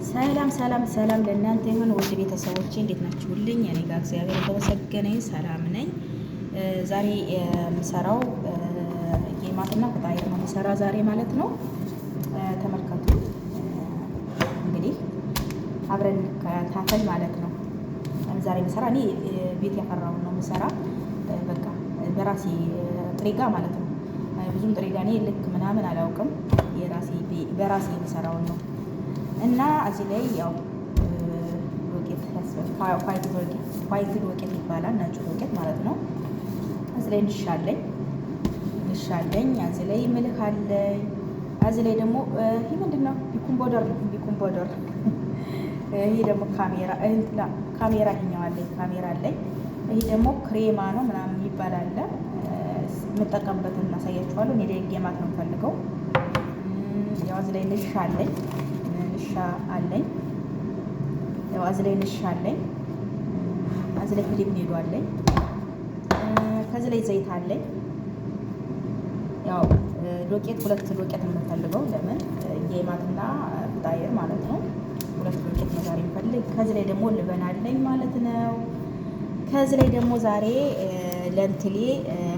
ሰላም ሰላም ሰላም ለእናንተ ይሁን ውድ ቤተሰቦቼ፣ እንዴት ናችሁልኝ? እኔ ጋር እግዚአብሔር የተመሰገነ ሰላም ነኝ። ዛሬ የምሰራው ጌማትና فطاير ነው የምሰራ ዛሬ ማለት ነው። ተመልከቱ እንግዲህ አብረን እንከታተል ማለት ነው። ዛሬ የምሰራ እኔ ቤት ያፈራውን ነው የምሰራ። በቃ በራሴ ጥሬጋ ማለት ነው። ብዙም ጥሬጋ እኔ ልክ ምናምን አላውቅም። የራሴ በራሴ የምሰራውን ነው እና እዚህ ላይ ያው ዶቄት white ዶቄት ይባላል፣ ነጩ ዶቄት ማለት ነው። እዚህ ላይ نشا አለኝ نشا አለኝ። እዚህ ላይ ملح አለኝ። እዚህ ላይ ደግሞ ይህ ምንድን ነው? baking powder ነው፣ baking powder። ይሄ ደግሞ خميرة خميرة ይኸኛው አለኝ፣ خميرة አለኝ። ይሄ ደግሞ ክሬማ ነው ምናምን ይባላል። የምጠቀምበትን እናሳያችኋለሁ። እኔ لقيمات ነው የምፈልገው። ያው እዚህ ላይ نشا አለኝ نشا አለኝ። ያው እዚህ ላይ نشا አለኝ። እዚህ ላይ حليب ኒዶ አለኝ። ከዚህ ላይ ዘይት አለኝ። ያው ዶቄት ሁለት ዶቄት ነው የምፈልገው። ለምን لقيمات ና فطاير ማለት ነው። ሁለት ዶቄት ነው ዛሬ የምፈልግ። ከዚህ ላይ ደግሞ لبن አለኝ ማለት ነው። ከዚህ ላይ ደግሞ ዛሬ ለእንትሌ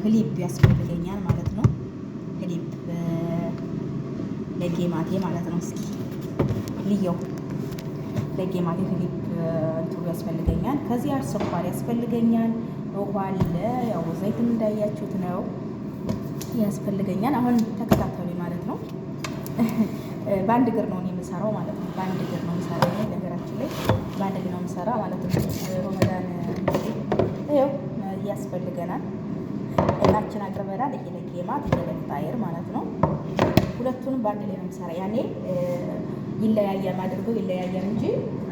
حليب ያስፈልገኛል ማለት ነው። حليب لقيمات ኤ ማለት ነው። እስኪ ልየው لقيمات ኤ حليب እንትሉ ያስፈልገኛል። ከዚህ ስኳር ያስፈልገኛል። ውሃ አለ። ያው ዘይት እንዳያችሁት ነው ያስፈልገኛል። አሁን ተከታተሉ ማለት ነው። በአንድ እግር ነው የምሰራው ማለት ነው። በአንድ እግር ነው የምሰራው። ነገራችን ላይ በአንድ እግር ነው የምሰራ ማለት ነው። ረመዳን ይኸው ያስፈልገናል። እቃችን አቅርበናል። ይሄ لقيمات ይሄ ለ فطاير ማለት ነው። ሁለቱንም በአንድ ላይ ነው የምሰራ። ያኔ ይለያያል አድርገው ይለያያል እንጂ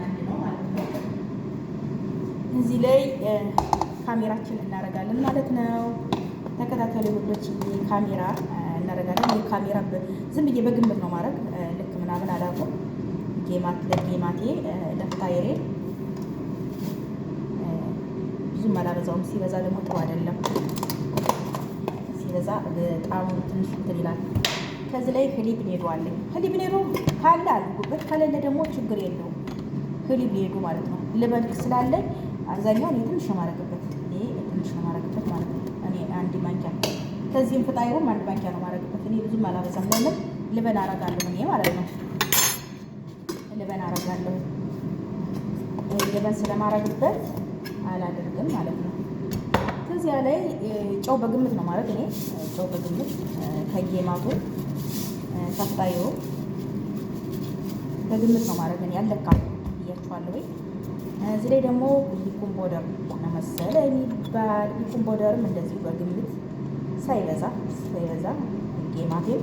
አንድ ነው ማለት ነው። እዚህ ላይ ካሜራችን እናደርጋለን ማለት ነው። ተከታተሉ ውዶች፣ خميرة እናደርጋለን። ይህ خميرة ዝም ብዬ በግምት ነው ማድረግ፣ ልክ ምናምን አላውቅም። لقيمات لقيمات ኤ ለ فطاير ኤ ብዙም አላበዛውም። ሲበዛ ደግሞ ጥሩ አይደለም። ሲበዛ በጣም ትንሽ እንትን ይላል። ከዚህ ላይ حليب ኒዶ አለኝ። حليب ኒዶ ካለ አድርጉበት፣ ከሌለ ደግሞ ችግር የለውም። حليب ኒዶ ማለት ነው። لبن ስላለኝ አብዛኛውን እኔ ትንሽ ነው የማደርግበት፣ እኔ ትንሽ ነው የማደርግበት ማለት ነው። እኔ አንድ ማንኪያ ከዚህም فطاير ኡም አንድ ማንኪያ ነው የማደርግበት። እኔ ብዙም አላበዛም። ለምን لبن አረጋለሁ እኔ ማለት ነው። لبن አረጋለሁ። لبن ስለማረግበት አላደርግም ማለት ነው። ከዚያ ላይ ጨው በግምት ነው ማለት እኔ ጨው በግምት ከ لقيمات ኡ ከ فطاير ኡ በግምት ነው ማለት እኔ አለካም ብያችኋለሁ። ወይ እዚህ ላይ ደግሞ baking powder ነው መሰለ የሚባል baking powder ም እንደዚሁ በግምት ሳይበዛ ሳይበዛ لقيمات ኤም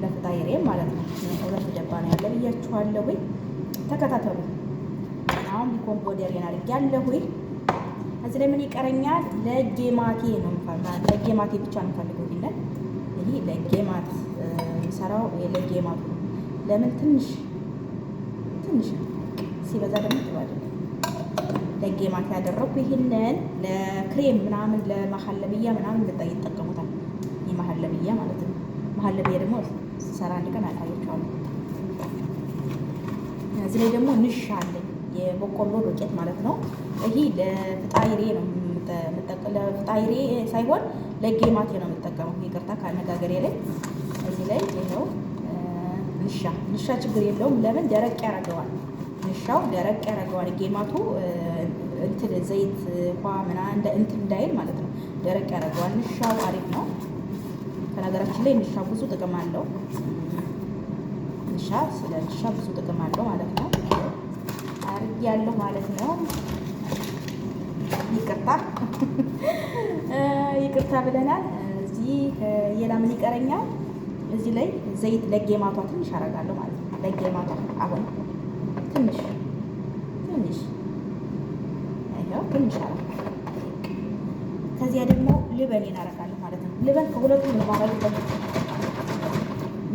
ለ فطاير ኤም ማለት ነው። ሁለት ደባ ነው ያለ ብያችኋለሁ። ወይ ተከታተሉ። አሁን baking powder አድርጌያለሁ። እዚህ ላይ ምን ይቀረኛል? لقيمات ኤ ነው لقيمات ኤ ብቻ ነው የምፈልገው። ይሄንን ይሄ لقيمات የምሰራው لقيمات ኡ ነው። ለምን ትንሽ ትንሽ ሲበዛ ደግሞ ጥሩ አይደለም። لقيمات ያደረኩ ይሄንን ለክሬም ምናምን ለ مهلبية ምናምን ይጠቀሙታል። ይህ مهلبية ማለት ነው። مهلبية ደግሞ ስሰራ አንድ ቀን አሳያችኋለሁ። እዚህ ላይ ደግሞ نشا አለኝ የበቆሎ ዶቄት ማለት ነው። ይሄ ለ فطاير ኤ ነው ለ فطاير ኤ ሳይሆን لقيمات ኤ ነው የምጠቀመው። ይቅርታ ከአነጋገሬ ላይ። እዚህ ላይ ይኸው نشا نشا ችግር የለውም። ለምን ደረቅ ያደርገዋል። نشا ው ደረቅ ያደርገዋል። لقيمات ኡ እንትን ዘይት ውሃ ምናምን እንትን እንዳይል ማለት ነው። ደረቅ ያደርገዋል። نشا ው አሪፍ ነው። ከነገራችን ላይ نشا ብዙ ጥቅም አለው። نشا ስለ نشا ብዙ ጥቅም አለው ማለት ነው። አድርጌያለሁ ማለት ነው። ይቅርታ ይቅርታ ብለናል። እዚህ ሌላ ምን ይቀረኛል? እዚህ ላይ ዘይት لقيمات ዋ ትንሽ አደርጋለሁ ማለት ነው። لقيمات ዋ አሁን ትንሽ ትንሽ ይኸው ትንሽ አደርጋለሁ። ከዚያ ደግሞ لبن ኤን አደርጋለሁ ማለት ነው። لبن ከሁለቱም ነው የማደርግበት።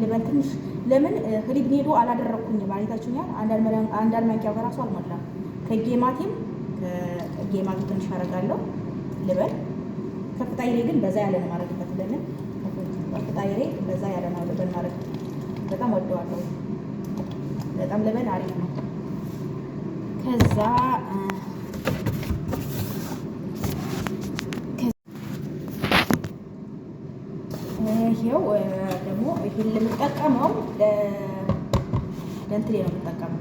لبن ትንሽ ለምን حليب ኒዶ አላደረኩኝም አይታችሁኛል። አንዳንድ ማንኪያ በራሱ አልሞላም። ከጌማቴም ከጌማቱ ትንሽ አደርጋለሁ لبن። ከ فطاير ኤ ግን በዛ ያለ ነው የማደርግበት። ለምን فطاير ኤ በዛ ያለ ነው لبن ማድረግ በጣም ወደዋለሁ። በጣም لبن አሪፍ ነው። ከዛ ይሄው ደግሞ ይሄን የምጠቀመው ለእንትኔ ነው የምጠቀመው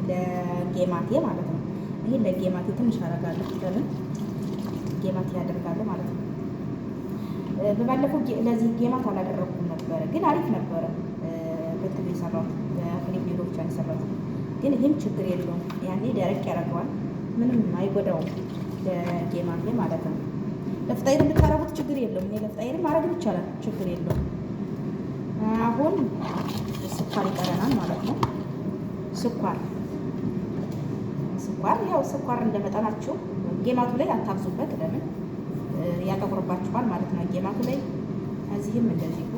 ለጌማቴ ማለት ነው። ይሄን ለጌማቴ ትንሽ አደርጋለሁ። ለምን ጌማቴ ያደርጋለሁ ማለት ነው። በባለፈው ለዚህ ጌማት አላደረኩም ነበረ፣ ግን አሪፍ ነበረ። በእንትን የሰራሁት በፍሊፕ ሌሎ ብቻ ነው የሰራሁት። ግን ይህም ችግር የለውም። ያኔ ደረቅ ያደርገዋል፣ ምንም አይጎዳውም። ለጌማቴ ማለት ነው። ለ فطاير የምታረጉት ችግር የለውም። እኔ ለ فطاير ማድረግ ይቻላል፣ ችግር የለውም። አሁን ስኳር ይቀረናል ማለት ነው። ስኳር ስኳር ያው ስኳር እንደመጠናችሁ ጌማቱ ላይ አታብዙበት። ለምን ያጠቁርባችኋል ማለት ነው። ጌማቱ ላይ እዚህም እንደዚሁ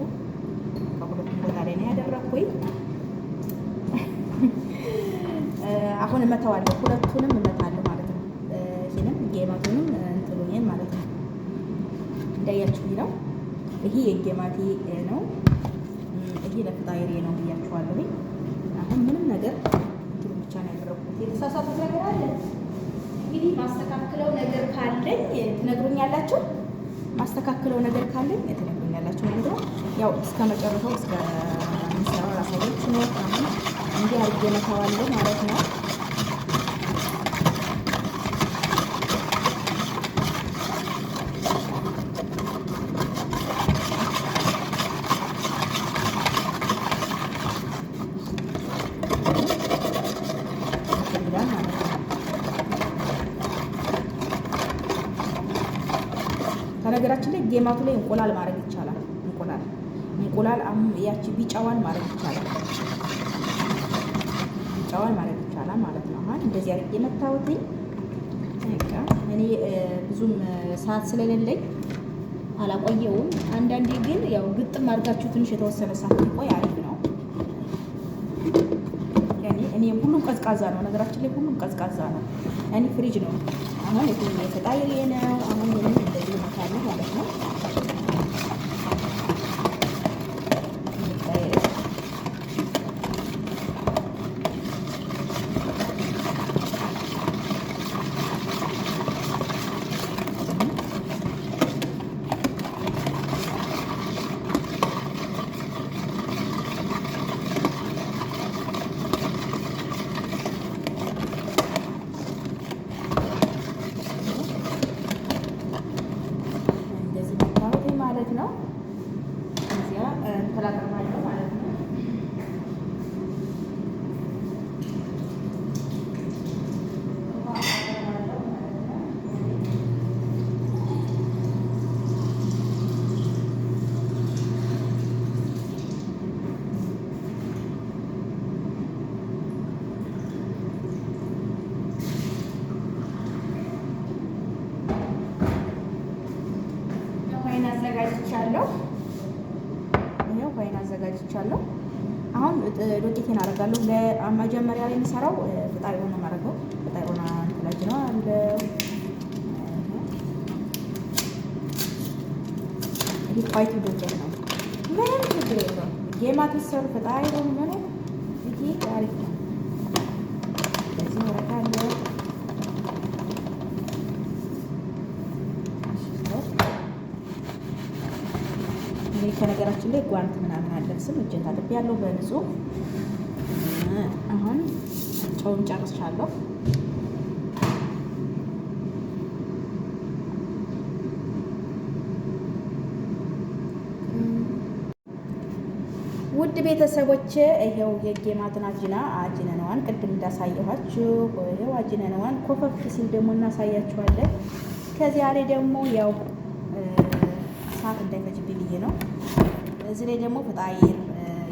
ከሁለቱም ቦታ ላይ ነው ያደረኩኝ። አሁን እመታዋለሁ፣ ሁለቱንም እመታለሁ ማለት ነው። ይህንም ጌማቱንም እንትሉኝን ማለት ነው። እንዳያችሁ ነው። ይሄ የጌማቴ ነው፣ ይሄ ለፍጣይሬ ነው ብያችኋለሁ። አሁን ምንም ነገር እንትኑ ብቻ ነው ያደረኩት። የተሳሳቱት ነገር አለ እንግዲህ ማስተካክለው ነገር ካለኝ ትነግሩኛላችሁ። ማስተካክለው ነገር ካለኝ ትነግሩኛላችሁ ማለት ነው። ያው እስከ መጨረሻው እስከ ምሰራው ላሳያችሁ ነው። አሁን እንዲህ አድርጌ መተዋለሁ ማለት ነው። ከነገራችን ላይ ጌማቱ ላይ እንቁላል ማድረግ ይቻላል። እንቁላል እንቁላል ያቺ ቢጫዋን ማድረግ ይቻላል። ቢጫዋን ማድረግ ይቻላል ማለት ነው። አሁን እንደዚህ አድርጌ መታወትኝ። በቃ እኔ ብዙም ሰዓት ስለሌለኝ አላቆየውም። አንዳንዴ ግን ያው ግጥም አድርጋችሁ ትንሽ የተወሰነ ሰዓት ቢቆይ አሪፍ ነው። ያኔ እኔ ሁሉም ቀዝቃዛ ነው። ነገራችን ላይ ሁሉም ቀዝቃዛ ነው። እኔ ፍሪጅ ነው አሁን ይሄ የፈጣይሬ ነው። አሁን ይሄንን እንደዚህ እመታለሁ ማለት ነው። እንደዚህ መታወት ማለት ነው። እዚያ እንትን አቀርባለሁ ማለት ነው። ውሃ አቀርባለሁ ማለት ነው። ውሃዬን አዘጋጅቻለሁ። ይኸው ውሃዬን አዘጋጅቻለሁ። አሁን ዶቄቴን አደርጋለሁ። ለመጀመሪያ ላይ የምሰራው فطاير ነው የማደርገው። فطاير እንትላጅ ነው አለ ይሄ ቋይቱ ዶቄት ነው። ምንም ችግር የለውም። ጌማት ሰሩ فطاير ምኑ ይሄ አሪፍ ነው። በዚህ አደርጋለሁ። እኔ ከነገራችን ላይ ጓንት ምናምን አልለብስም። እጄን ታጥቤያለሁ በንጹህ። አሁን ጨውን ጨርሻለሁ። ውድ ቤተሰቦቼ ይሄው የጌማትን አጂና አጂነነዋን ቅድም እንዳሳየኋችሁ ይሄው አጂነነዋን ኮፈፍ ሲል ደግሞ እናሳያችኋለን። ከዚያ ላይ ደግሞ ያው ሰዓት እንዳይፈጅብኝ ብዬ ነው። እዚህ ላይ ደግሞ فطاير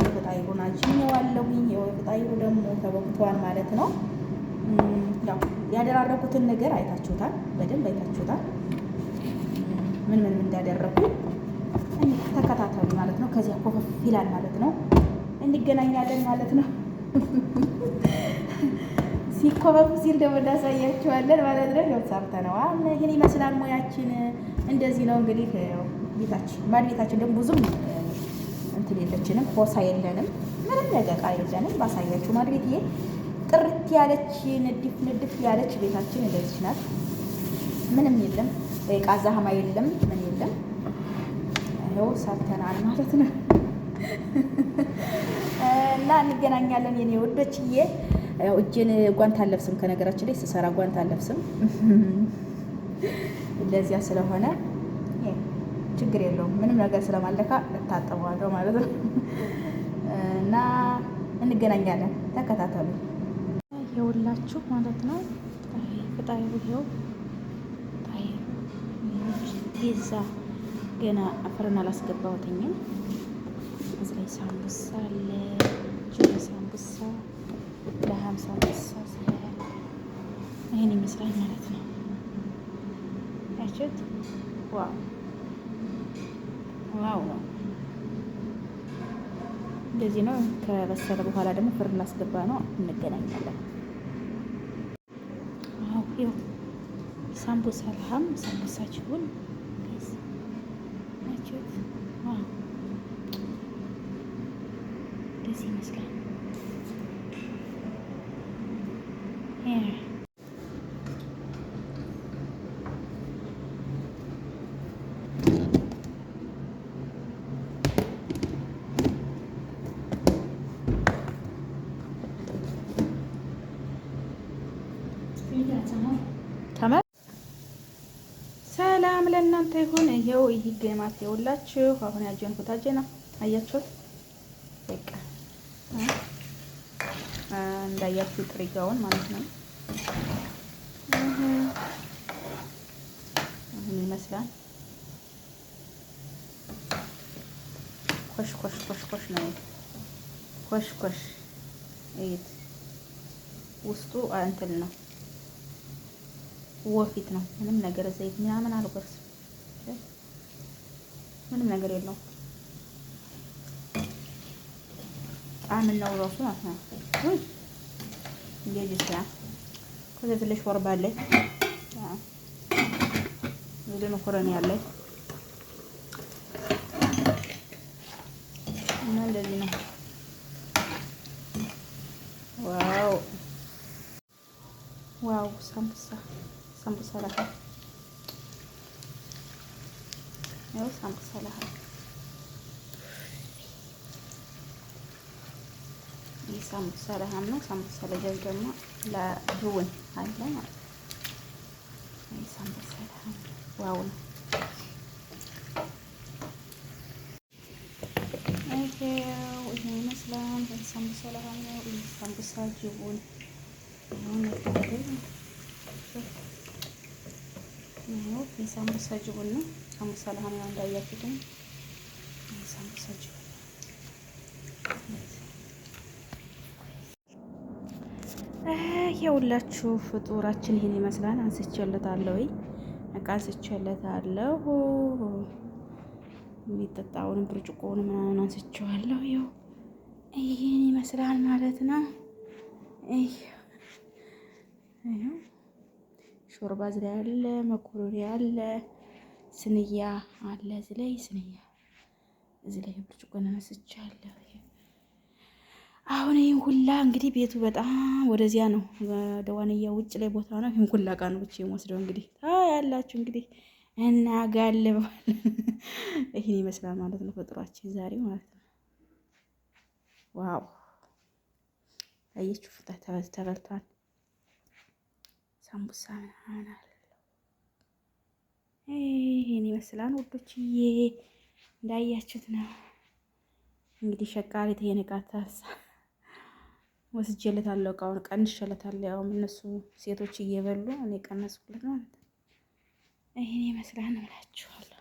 የፍጣይሩን አጅኜዋለሁኝ። ይኸው የፍጣይሩ ደግሞ ተቦክቷል ማለት ነው። ያው ያደራረኩትን ነገር አይታችሁታል፣ በደንብ አይታችሁታል። ምን ምን እንዳደረኩ ተከታተሉ ማለት ነው። ከዚያ ኮፈፍ ይላል ማለት ነው። እንገናኛለን ማለት ነው። ሲኮፈፍ ሲል ደግሞ እናሳያችኋለን ማለት ነው። ያው ሰርተነዋል። ይህን ይመስላል ሙያችን። እንደዚህ ነው እንግዲህ ቤታችን ማድ ቤታችን ደግሞ ብዙም እንትን የለችንም፣ ኮሳ የለንም፣ ምንም ነገር ዕቃ የለንም። ባሳያችሁ ማድ ቤትዬ ጥርት ያለች ንድፍ ንድፍ ያለች ቤታችን እንደዚች ናት። ምንም የለም፣ እቃ ዛህማ የለም፣ ምን የለም። ይኸው ሰርተናል ማለት ነው። እና እንገናኛለን የኔ ውዶችዬ። ያው እጄን ጓንት አለብስም፣ ከነገራችን ላይ ስሰራ ጓንት አለብስም። ለዚያ ስለሆነ ችግር የለውም። ምንም ነገር ስለማለካ እታጠበዋለሁ ማለት ነው። እና እንገናኛለን፣ ተከታተሉ። ይኸውላችሁ ማለት ነው። ፈጣሪ ይኸው ፒዛ ገና አፈርን አላስገባሁትኝም። እዚህ ላይ ሳምቡሳ አለ፣ ጅብ ሳምቡሳ፣ ለሀም ሳምቡሳ ስላለ ይህን ይመስላል ማለት ነው። ያችሁት wow wow ነው። እንደዚህ ነው። ከበሰለ በኋላ ደግሞ فرن ላስገባ ነው። እንገናኛለን። አዎ ይኸው ሳምቡሳ لحم ሳምቡሳችሁን ናችሁት። wow እንደዚህ ይመስላል። ሰላም ለእናንተ ይሁን። ይኸው ይህ ገማት ይኸውላችሁ፣ አሁን ያጀንኩት አጀና አያችሁት። በቃ እንዳያችሁ ጥሪጋውን ማለት ነው። አሁን ይመስላል ኮሽ ኮሽ ኮሽ ኮሽ ነው። ኮሽ ኮሽ እይት ውስጡ እንትን ነው ወፊት ነው። ምንም ነገር ዘይት ምናምን አልጎርስም። ምንም ነገር የለውም። ጣዕም ነው ራሱ ማለት ነው። እንደዚህ ስራ ከዛ ትንሽ ሾርባ አለ፣ ወደ መኮረኒ አለ እና እንደዚህ ነው። wow wow ሳምቡሳ ሳምቡሳ لحم ያው ሳምቡሳ لحم ይህ ሳምቡሳ لحم ነው። ሳምቡሳ دجاج ደግሞ ለ جبن አለ ማለት ነው። ይህ ሳምቡሳ لحم wow ነው። ይሄው ይሄ ይመስላል። ሳምቡሳ لحم ነው። ይህ ሳምቡሳ جبن ይኸው የሳምቡሳ جبن ነው። ሳምቡሳ لحم ነው እንዳያችሁትም የሳምቡሳ جبن ይኸውላችሁ ፍጡራችን ይህን ይመስላል። አንስቼለታለሁ፣ እቃ አንስቼለታለሁ። የሚጠጣውን ብርጭቆውን ምናምን አንስቼዋለሁ። ይኸው ይህን ይመስላል ማለት ነው። ይኸው ሾርባ እዚህ ላይ አለ፣ መኮሮኒ አለ፣ ስንያ አለ። እዚህ ላይ ስንያ እዚህ ላይ ብርጭቆ ነመስቻለሁ። አሁን ይህን ሁላ እንግዲህ ቤቱ በጣም ወደዚያ ነው፣ ደዋንያ ውጭ ላይ ቦታ ነው። ይህን ሁላ እቃ ነው ብቻ የምወስደው እንግዲህ ያላችሁ እንግዲህ እናጋልባለን። ይህን ይመስላል ማለት ነው ፍጥሯችን ዛሬ ማለት ነው። wow አየችሁ፣ ፍታ ተበልቷል። ሳምቡሳ ምናምን አለው። ይሄን ይመስላል ውዶችዬ፣ እንዳያችሁት ነው እንግዲህ ሸቃሪት ይሄን እቃ ታሳ ወስጄለታለሁ። እቃውን ቀንሼለታለሁ። ያውም እነሱ ሴቶች እየበሉ እኔ ቀነስኩለት ማለት ነው። ይሄን ይመስላል እላችኋለሁ።